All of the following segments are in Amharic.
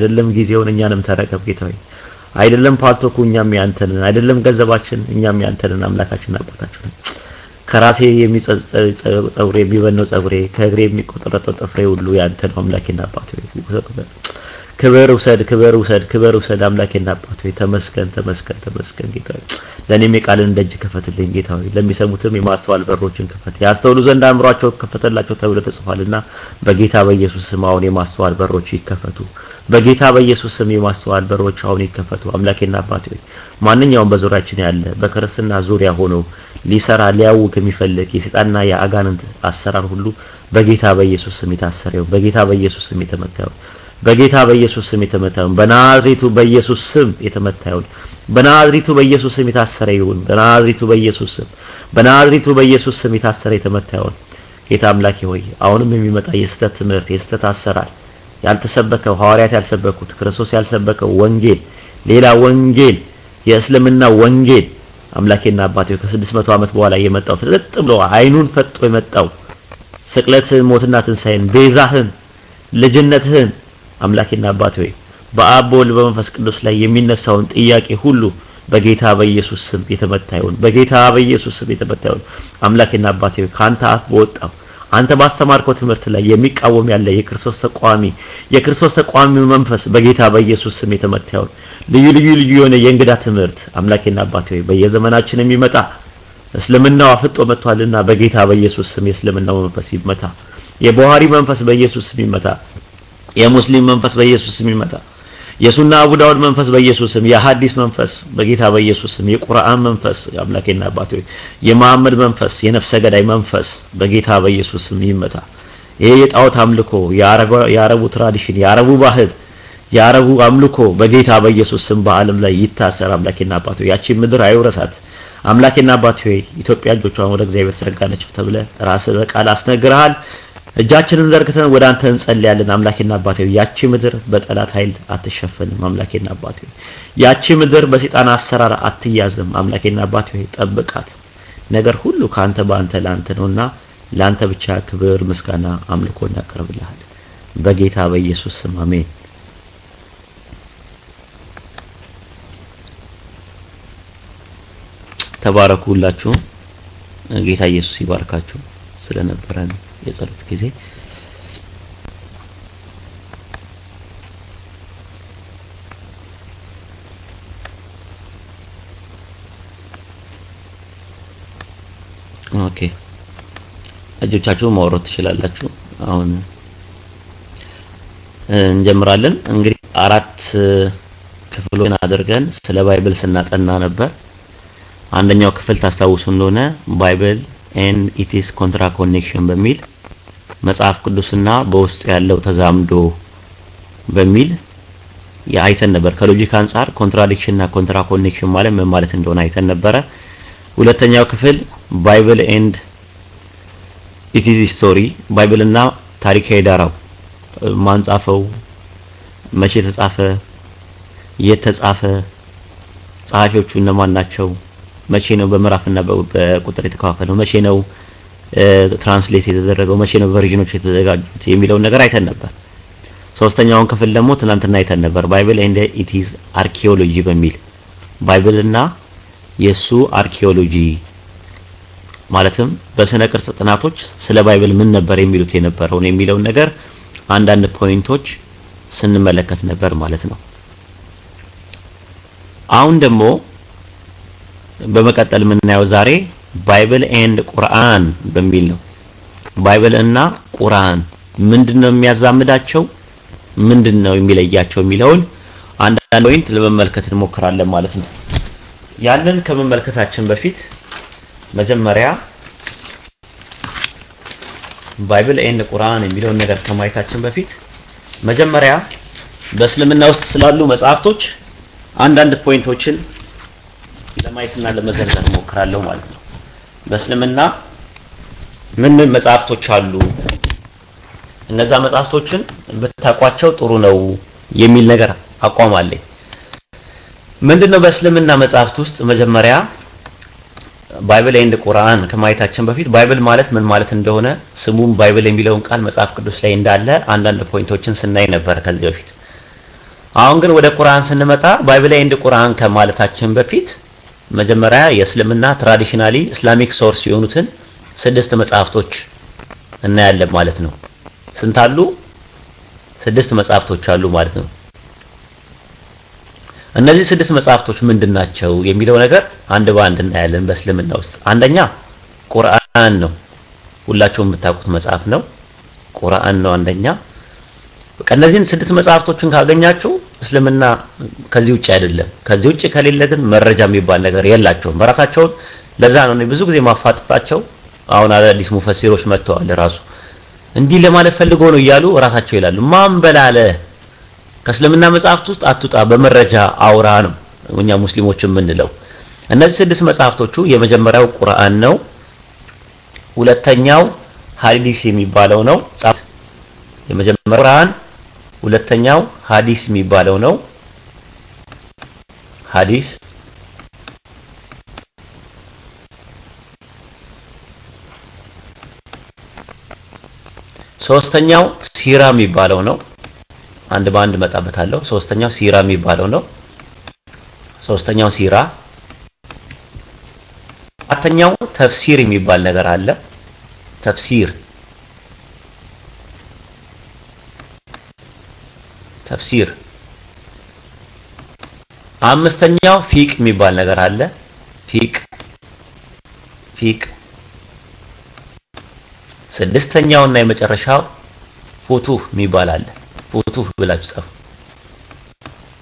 አይደለም ጊዜውን እኛንም ተረከብ ጌታ ሆይ። አይደለም ፓልቶኩ እኛም ያንተንን፣ አይደለም ገንዘባችን እኛም ያንተንን አምላካችን አባታችን። ከራሴ የሚጸጸ ጸጉሬ፣ የሚበነው ጸጉሬ፣ ከእግሬ የሚቆጠረጠው ጥፍሬ ሁሉ ያንተ ነው አምላኬና አባቴ ሆይ። ክብር ውሰድ፣ ክብር ውሰድ፣ ክብር ውሰድ አምላኬና አባቴ ሆይ። ተመስገን፣ ተመስገን፣ ተመስገን ጌታ ሆይ። ለእኔም የቃልን ደጅ ክፈትልኝ ጌታ ሆይ። ለሚሰሙትም የማስተዋል በሮችን ክፈት። ያስተውሉ ዘንድ አእምሯቸው ከፈተላቸው ተብሎ ተጽፏልና በጌታ በኢየሱስ ስም አሁን የማስተዋል በሮች ይከፈቱ። በጌታ በኢየሱስ ስም የማስተዋል በሮች አሁን ይከፈቱ። አምላኬና አባቴ ሆይ፣ ማንኛውም በዙሪያችን ያለ በክርስትና ዙሪያ ሆኖ ሊሰራ ሊያውክ የሚፈልግ የሰይጣንና የአጋንንት አሰራር ሁሉ በጌታ በኢየሱስ ስም የታሰረ ይሁን። በጌታ በኢየሱስ ስም የተመታ ይሁን። በጌታ በኢየሱስ ስም የተመታ ይሁን። በናዝሬቱ በኢየሱስ ስም የተመታ ይሁን። በናዝሬቱ በኢየሱስ ስም የታሰረ ይሁን። በናዝሬቱ በኢየሱስ ስም፣ በናዝሬቱ በኢየሱስ ስም የታሰረ የተመታ ይሁን። ጌታ አምላኬ ሆይ፣ አሁንም የሚመጣ የስህተት ትምህርት፣ የስህተት አሰራር፣ ያልተሰበከው፣ ሐዋርያት ያልሰበኩት፣ ክርስቶስ ያልሰበከው ወንጌል፣ ሌላ ወንጌል፣ የእስልምና ወንጌል፣ አምላኬና አባቴ ከ600 ዓመት በኋላ የመጣው፣ ፍጥጥ ብሎ አይኑን ፈጥጦ የመጣው ስቅለትህን፣ ሞትና ትንሣኤን፣ ቤዛህን፣ ልጅነትህን፣ አምላኬና አባቴ ሆይ በአብ በወልድ በመንፈስ ቅዱስ ላይ የሚነሳውን ጥያቄ ሁሉ በጌታ በኢየሱስ ስም የተመታ ይሁን። በጌታ በኢየሱስ ስም የተመታ ይሁን። አምላኬና አባቴ ሆይ፣ ካንተ አፍ በወጣው፣ አንተ ባስተማርከው ትምህርት ላይ የሚቃወም ያለ የክርስቶስ ተቃዋሚ መንፈስ በጌታ በኢየሱስ ስም የተመታ ይሁን። ልዩ ልዩ ልዩ የሆነ የእንግዳ ትምህርት አምላኬና አባቴ ሆይ በየዘመናችን የሚመጣ እስልምናው አፍጦ መጥቷልና በጌታ በኢየሱስ ስም የእስልምናው መንፈስ ይመታ። የቡሃሪ መንፈስ በኢየሱስ ስም ይመታ። የሙስሊም መንፈስ በኢየሱስ ስም ይመታ። የሱና አቡ ዳውድ መንፈስ በኢየሱስ ስም፣ የሐዲስ መንፈስ በጌታ በኢየሱስ ስም፣ የቁርአን መንፈስ፣ አምላኬና አባቴ ሆይ የመሐመድ መንፈስ፣ የነፍሰ ገዳይ መንፈስ በጌታ በኢየሱስ ስም ይመታ። ይሄ የጣዖት አምልኮ፣ የአረቡ tradition፣ የአረቡ ባህል፣ የአረቡ አምልኮ በጌታ በኢየሱስ ስም በዓለም ላይ ይታሰር። አምላኬና አባቴ ሆይ ያቺ ምድር አይውረሳት። አምላኬና አባቴ ሆይ ኢትዮጵያ እጆቿን ወደ እግዚአብሔር ትዘረጋለች ተብለህ ራስህ በቃል አስነግረሃል። እጃችንን ዘርግተን ወደ አንተ እንጸልያለን። አምላኬና አባቴ ሆይ ያቺ ምድር በጠላት ኃይል አትሸፈንም። አምላኬና አባቴ ሆይ ያቺ ምድር በሰይጣን አሰራር አትያዝም። አምላኬና አባቴ ሆይ ጠብቃት። ነገር ሁሉ ከአንተ፣ በአንተ፣ ለአንተ ነውና ለአንተ ብቻ ክብር፣ ምስጋና፣ አምልኮ እናቀርብልሃል። በጌታ በኢየሱስ ስም አሜን። ተባረኩ ሁላችሁም። ጌታ ኢየሱስ ይባርካችሁ ስለነበረን የጸሎት ጊዜ። Okay፣ እጆቻችሁን ማውረድ ትችላላችሁ። አሁን እንጀምራለን። እንግዲህ አራት ክፍሎችን አድርገን ስለ Bible ስናጠና ነበር። አንደኛው ክፍል ታስታውሱ እንደሆነ Bible and its contra connection በሚል፣ መጽሐፍ ቅዱስና በውስጡ ያለው ተዛምዶ በሚል አይተን ነበር። ከ logic አንጻር contradiction እና contra connection ማለት ምን ማለት እንደሆነ አይተን ነበረ። ሁለተኛው ክፍል Bible and its history፣ Bible እና ታሪካዊ ዳራው፣ ማን ጻፈው፣ መቼ ተጻፈ፣ የት ተጻፈ፣ ጸሐፊዎቹ እነማን ናቸው፣ መቼ ነው በምዕራፍና በቁጥር የተከፋፈለው፣ መቼ ነው translate የተደረገው፣ መቼ ነው version ኖች የተዘጋጁት የሚለውን ነገር አይተን ነበር። ሶስተኛውን ክፍል ደግሞ ትናንትና አይተን ነበር። Bible and its archaeology በሚል፣ Bible እና የሱ አርኪኦሎጂ፣ ማለትም በስነ ቅርጽ ጥናቶች ስለ Bible ምን ነበር የሚሉት የነበረውን የሚለውን ነገር አንዳንድ point ኦች ስንመለከት ነበር ማለት ነው። አሁን ደግሞ በመቀጠል የምናየው ዛሬ Bible and ቁርአን በሚል ነው። Bible እና ቁርአን ምንድነው የሚያዛምዳቸው፣ ምንድነው የሚለያቸው የሚለውን አንዳንድ point ለመመልከት እንሞክራለን ማለት ነው። ያንን ከመመልከታችን በፊት መጀመሪያ Bible and ቁርአን የሚለውን ነገር ከማየታችን በፊት መጀመሪያ በእስልምና ውስጥ ስላሉ መጽሐፍቶች አንዳንድ point ኦችን ለማየትና ለመዘርዘር እሞክራለሁ ማለት ነው። በእስልምና ምን ምን መጽሐፍቶች አሉ? እነዛ መጽሐፍቶችን ብታውቋቸው ጥሩ ነው የሚል ነገር አቋም አለኝ። ምንድነው በእስልምና መጽሐፍት ውስጥ፣ መጀመሪያ Bible and ቁርአን ከማየታችን በፊት Bible ማለት ምን ማለት እንደሆነ፣ ስሙም Bible የሚለውን ቃል መጽሐፍ ቅዱስ ላይ እንዳለ አንዳንድ point ኦችን ስናይ ነበር ከዚህ በፊት። አሁን ግን ወደ ቁርአን ስንመጣ Bible and ቁርአን ከማለታችን በፊት መጀመሪያ የእስልምና traditionally Islamic source የሆኑትን ስድስት መጽሐፍቶች እናያለን ማለት ነው። ስንት አሉ? ስድስት መጽሐፍቶች አሉ ማለት ነው። እነዚህ ስድስት መጽሐፍቶች ምንድናቸው የሚለው ነገር አንድ በአንድ እናያለን በእስልምና ውስጥ። አንደኛ ቁርአን ነው። ሁላችሁም የምታውቁት መጽሐፍ ነው። ቁርአን ነው አንደኛ። በቃ እነዚህን ስድስት መጽሐፍቶችን ካገኛችሁ እስልምና ከዚህ ውጪ አይደለም። ከዚህ ውጪ ከሌለ ግን መረጃ የሚባል ነገር የላቸውም በራሳቸውን። ለዛ ነው እኔ ብዙ ጊዜ ማፋጠጣቸው። አሁን አዳዲስ ሙፈሲሮች መጥተዋል። ራሱ እንዲህ ለማለት ፈልጎ ነው እያሉ ራሳቸው ይላሉ። ማን በላለ ከእስልምና መጽሐፍት ውስጥ አትውጣ፣ በመረጃ አውራ ነው እኛ ሙስሊሞች የምንለው። እነዚህ ስድስት መጽሐፍቶቹ የመጀመሪያው ቁርአን ነው። ሁለተኛው ሐዲስ የሚባለው ነው። የመጀመሪያው ቁርአን፣ ሁለተኛው ሐዲስ የሚባለው ነው። ሐዲስ። ሶስተኛው ሲራ የሚባለው ነው። አንድ በአንድ መጣበታለሁ። ሶስተኛው ሲራ የሚባለው ነው። ሶስተኛው ሲራ። አራተኛው ተፍሲር የሚባል ነገር አለ። ተፍሲር ተፍሲር። አምስተኛው ፊቅ የሚባል ነገር አለ። ፊቅ ፊቅ። ስድስተኛውና የመጨረሻው ፉቱህ የሚባል አለ። ፉቱህ ብላችሁ ጻፉ።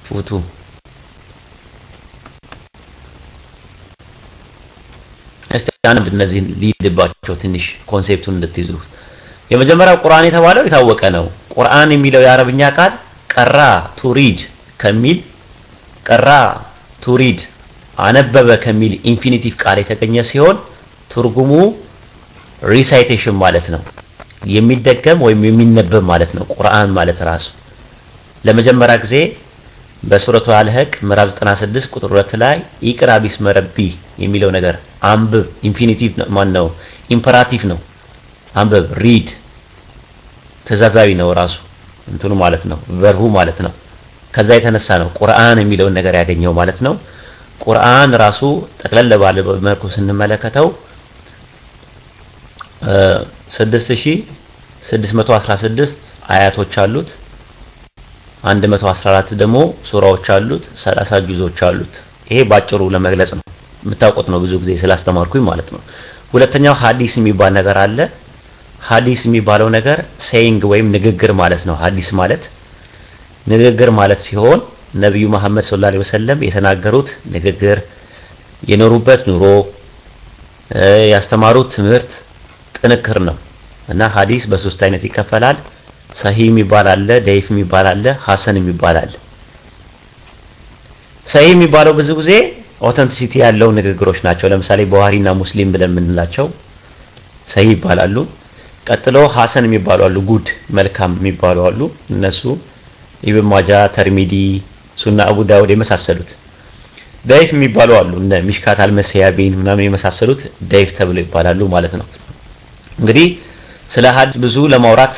ፉቱህ። እስቲ አንድ እነዚህን ሊድባቸው ትንሽ concept ኡን እንድትይዙ። የመጀመሪያው ቁርአን የተባለው የታወቀ ነው። ቁርአን የሚለው የአረብኛ ቃል قرأ to read ከሚል قرأ to read አነበበ ከሚል infinitive ቃል የተገኘ ሲሆን ትርጉሙ recitation ማለት ነው። የሚደገም ወይም የሚነበብ ማለት ነው። ቁርአን ማለት ራሱ ለመጀመሪያ ጊዜ በሱረቱ አልሐቅ ምዕራፍ 96 ቁጥር 2 ላይ اقرأ باسم ربي የሚለው ነገር አንብብ infinitive ነው። ማን ነው? imperative ነው። አንብብ read ትእዛዛዊ ነው ራሱ እንትኑ ማለት ነው፣ verb ኡ ማለት ነው። ከዛ የተነሳ ነው ቁርአን የሚለውን ነገር ያገኘው ማለት ነው። ቁርአን ራሱ ጠቅለል ባለ መልኩ ስንመለከተው 6616 አያቶች አሉት። 114 ደግሞ ሱራዎች አሉት። 30 ጁዞች አሉት። ይሄ ባጭሩ ለመግለጽ ነው። የምታውቁት ነው ብዙ ጊዜ ስላስተማርኩኝ ማለት ነው። ሁለተኛው ሐዲስ የሚባል ነገር አለ። ሐዲስ የሚባለው ነገር saying ወይም ንግግር ማለት ነው። ሐዲስ ማለት ንግግር ማለት ሲሆን ነብዩ መሐመድ صلى الله عليه وسلم የተናገሩት ንግግር፣ የኖሩበት ኑሮ፣ ያስተማሩት ትምህርት ጥንክር ነው። እና ሐዲስ በሶስት አይነት ይከፈላል። ሰሂህ የሚባል አለ፣ ደይፍ የሚባል አለ፣ ሐሰን የሚባል አለ። ሰሂህ የሚባለው ብዙ ጊዜ authenticity ያለው ንግግሮች ናቸው። ለምሳሌ ቡኻሪና ሙስሊም ብለን የምንላቸው ሰሂህ ይባላሉ። ቀጥሎ ሐሰን የሚባሉ አሉ፣ good መልካም የሚባሉ አሉ። እነሱ ኢብን ማጃ፣ ተርሚዲ፣ ሱና አቡ ዳውድ የመሳሰሉት። ደይፍ የሚባሉ አሉ፣ እነ ሚሽካት አልመሲያቢን ምናምን የመሳሰሉት ደይፍ ተብለው ይባላሉ ማለት ነው። እንግዲህ ስለ ሐዲስ ብዙ ለማውራት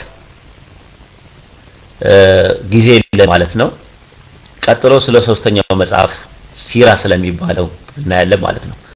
ጊዜ የለም ማለት ነው። ቀጥሎ ስለ ሶስተኛው መጽሐፍ ሲራ ስለሚባለው እናያለን ማለት ነው።